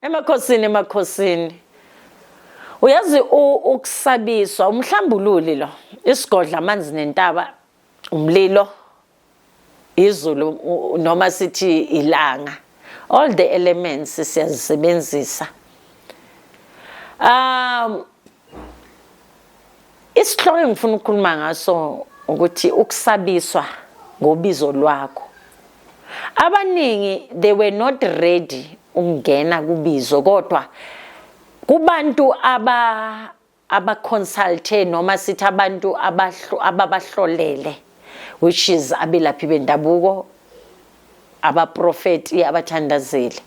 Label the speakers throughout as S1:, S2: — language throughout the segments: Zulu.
S1: Emakhosini, emakhosini. Uyazi, ukusabiswa umhlambululi lo, isigodla, amanzi nentaba, umlilo, izulu, noma sithi ilanga. All the elements siyazisebenzisa. Isihloko engifuna ukukhuluma ngaso ukuthi ukusabiswa ngobizo lwakho. Abaningi, they were not ready ukungena kubizo, kodwa kubantu abaconsulte, noma sithi abantu ababahlolele, which is abelaphi bendabuko, abaprofeti, abathandazeli,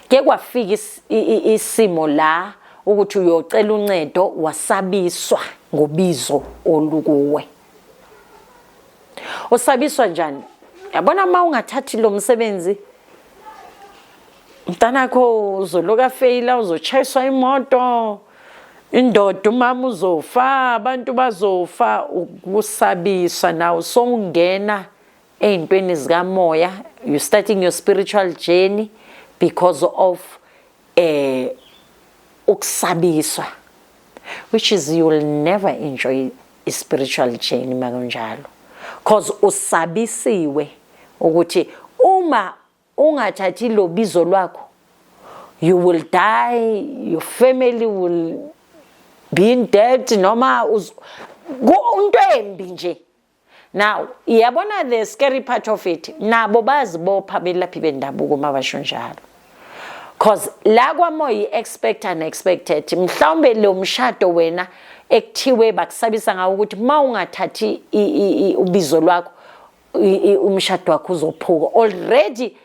S1: ke kwafika isimo la ukuthi uyocela uncedo, wasabiswa ngobizo olukuwe. Usabiswa njani? Yabona, uma ungathathi lo msebenzi, mntanakho uzoloka feyila, uzochayiswa imoto, indoda, umama uzofa, abantu bazofa. Ukusabiswa nawe sowungena ey'ntweni zikamoya, you starting your spiritual journey because of ukusabiswa, which is you will never enjoy a spiritual journey makunjalo, cause usabisiwe ukuthi uma ungathathi lo bizo lwakho, you will die, your family will be in debt, noma into embi nje. Now, iyabona, the scary part of it, nabo bazibopha belaphi bendabuko mabasho njalo, cause la kwamoya expect unexpected. Mhlawumbe lo mshado wena ekuthiwe bakusabisa ngawo ukuthi uma ungathathi ubizo lwakho, umshado wakho uzophuka, already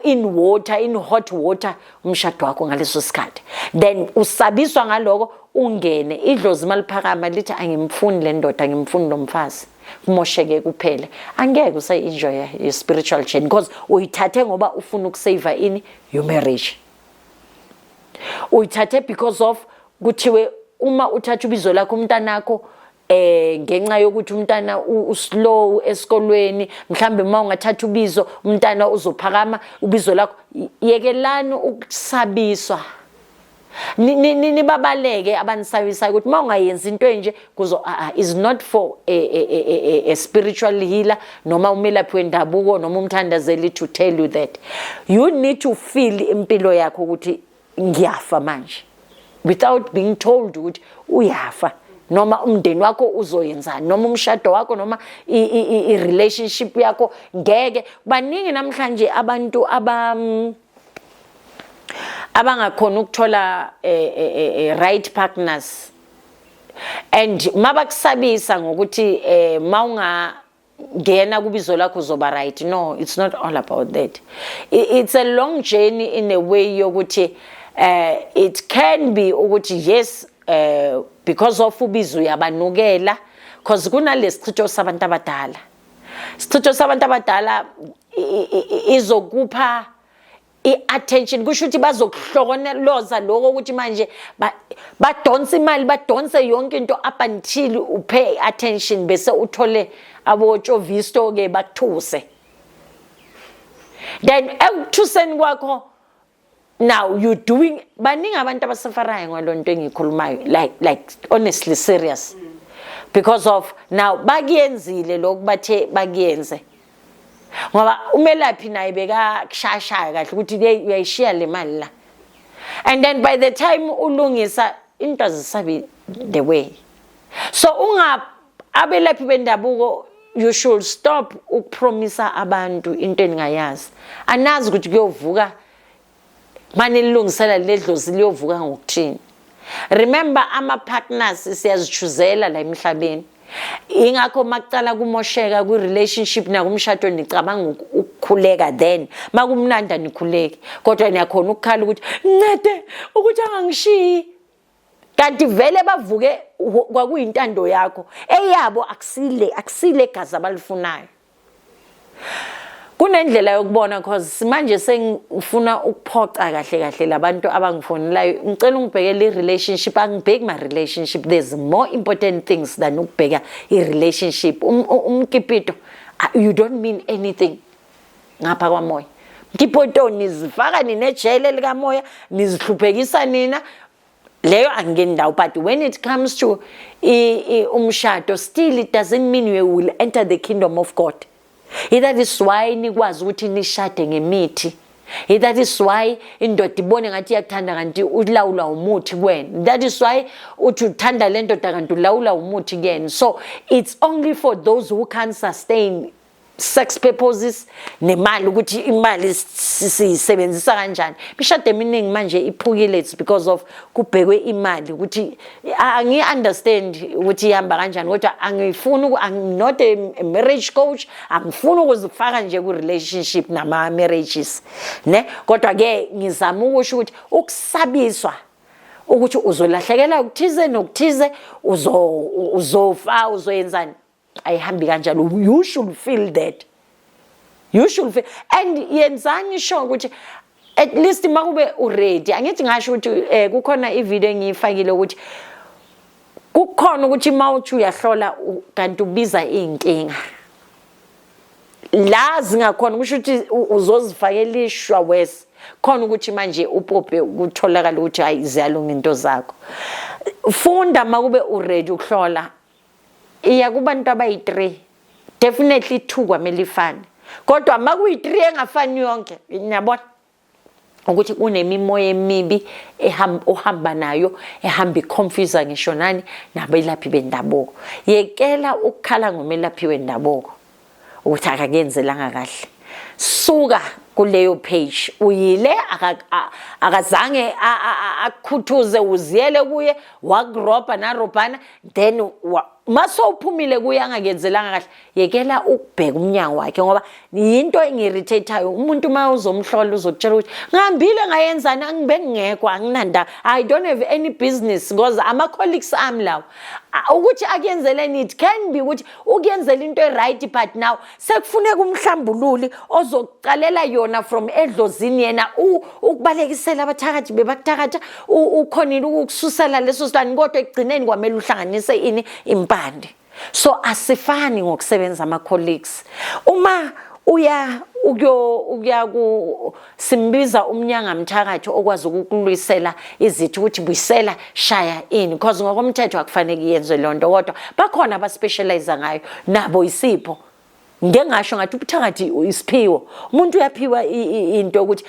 S1: in water, in hot water umshado wakho ngaleso sikhathi. Then usabiswa ngaloko, ungene, idlozi maliphakama lithi, "Angimfuni le ndoda, angimfuni lo mfazi," kumosheke kuphele. Angeke usayi-enjoya your spiritual journey, because uyithathe ngoba ufuna ukusave ini? Your marriage. Uyithathe because of kuthiwe uma uthatha ubizo lakho, umntanakho, ngenxa yokuthi umntana uslow esikolweni, mhlambe uma ungathatha ubizo, umntana uzophakama. Ubizo lakho, yekelani ukusabiswa. Nibabaleke abanisabisayo ukuthi uma ungayenzi into enje kuzo. Is not for a spiritual healer noma umelaphi wendabuko noma umthandazeli to tell you that. You need to feel impilo yakho ukuthi ngiyafa manje, without being told ukuthi uyafa, noma umndeni wakho uzoyenzani, noma umshado wakho, noma i-relationship yakho ngeke. Baningi namhlanje abantu abangakhona ukuthola right partners, and mabakusabisa ngokuthi mawunga ngena kubizo lakho uzoba right. No, it's not all about that. It's a long journey in a way yokuthi it can be ukuthi yes, because of ubizo uyabanukela, because kunalesichitho sabantu abadala. Isichitho sabantu abadala izokupha i-attention, kusho ukuthi bazokuhlokonoloza lokho ukuthi manje badonse imali, badonse yonke into up until upay attention, bese uthole abotshovisto ke bakuthuse. Then ekuthuseni kwakho, now you doing. Baningi abantu abasafarayo ngalonto engiyikhulumayo, like honestly, serious, because of now bakuyenzile lokhu bathe bakuyenze, ngoba umelaphi naye bekakushashaya kahle ukuthi hey, uyayishiya le mali la, and then by the time ulungisa into azisabi the way. So unga abelaphi bendabuko, you should stop ukupromisa abantu into eningayazi. Anazi ukuthi kuyovuka manje, lilungisela ledlozi liyovuka ngokuthini. Remember, ama-partners siyazichuzela la emhlabeni. Ingakho makucala kumosheka kwi-relationship nakumshado, nicabanga ukukhuleka, then makumnandi anikhuleki, kodwa niyakhona ukukhala ukuthi ncede ukuthi angangishiyi, kanti vele bavuke kwakuyintando yakho, eyabo akusile gazi abalifunayo. Kunendlela yokubona, cause manje sengifuna ukuphoca kahle kahle labantu abangifonelayo, "Ngicela ungibhekele i-relationship." Angibheki ma-relationship. There's more important things than ukubheka i-relationship. Umkipito, you don't mean anything ngapha kwamoya. Ngipoto nizifaka ninejele likamoya, nizihluphekisa nina. Leyo angeni ndawo, but when it comes to umshado, still it doesn't mean you will enter the kingdom of God. That is why nikwazi ukuthi nishade ngemithi. That is why indoda ibone ngathi iyakuthanda kanti ulawula umuthi kuwena. That is why uthi uthanda le ndoda kanti ulawula umuthi kuyena. So it's only for those who can't sustain sex purposes nemali, ukuthi imali siyisebenzisa kanjani. Imishado eminingi manje iphukile, it's because of kubhekwe imali. Ukuthi angi-understand ukuthi ihamba kanjani, kodwa angifuni, I'm not a marriage coach, angifuni ukuzifaka nje ku-relationship nama-marriages ne, kodwa-ke ngizama ukusho ukuthi ukusabiswa ukuthi uzolahlekela ukuthize nokuthize, uzofa, uzoyenzani, ayihambi kanjalo. You should feel that, you should feel, and yenzani sure ukuthi at least makube uready. Angithi ngasho ukuthi kukhona ivideo engiyifakile ukuthi kukhona ukuthi mawuthi uyahlola kanti ubiza iy'nkinga la zingakhona, kusho ukuthi uzozifakela ishwa wes khona ukuthi manje upope kutholakala ukuthi hayi, ziyalunga into zakho. Funda, makube uready ukuhlola, iya kubantu abayi-3, definitely 2 kwamele ifane, kodwa makuyi-3 engafani yonke, ngiyabona ukuthi kunemimoya emibi uhamba nayo, ehamba iconfuse ngisho nani nabelaphi bendabuko. Yekela ukukhala ngomelaphi wendabuko ukuthi akakuyenzelanga kahle. Suka kuleyo page uyile, akazange akukhuthuze, uziyele kuye, wakurobha narobhana, then masowuphumile kuye angakuyenzelanga kahle, yekela ukubheka umnyango wakhe, ngoba yinto engi-irritate-ayo. Umuntu uma uzomhlola uzokutshela ukuthi ngihambile ngayenzani, angibe ngingekho, anginanda, I don't have any business, because ama-colleagues ami lawo. Ukuthi akuyenzeleni, it can be ukuthi ukuyenzela into e-right, but now sekufuneka umhlambululi ozokucalela yona from edlozini, yena ukubalekisela abathakathi bebakuthakatha, ukhonile ukukususela leso silwane, kodwa ekugcineni kwamele uhlanganise ini, impande. So asifani ngokusebenza ama-colleagues. Uma uya ukuya ku simbiza umnyanga mthakathi okwazi ukukulwisela izithi ukuthi buyisela, shaya ini, because ngokomthetho akufanele yenziwe leyo nto, kodwa bakhona abaspecialize ngayo nabo. Isipho, ngike ngasho ngathi ubuthakathi isiphiwo, umuntu uyaphiwa into ukuthi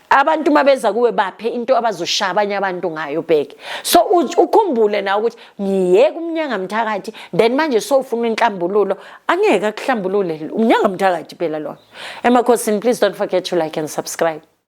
S1: abantu uma beza kuwe baphe into abazoshaya abanye abantu ngayo. Bheke, so ukhumbule nawe ukuthi ngiyeke umnyanga mthakathi, then manje sowufuna inhlambululo, angeke akuhlambulule umnyanga mthakathi phela lona. Emakhosini, please don't forget to like and subscribe.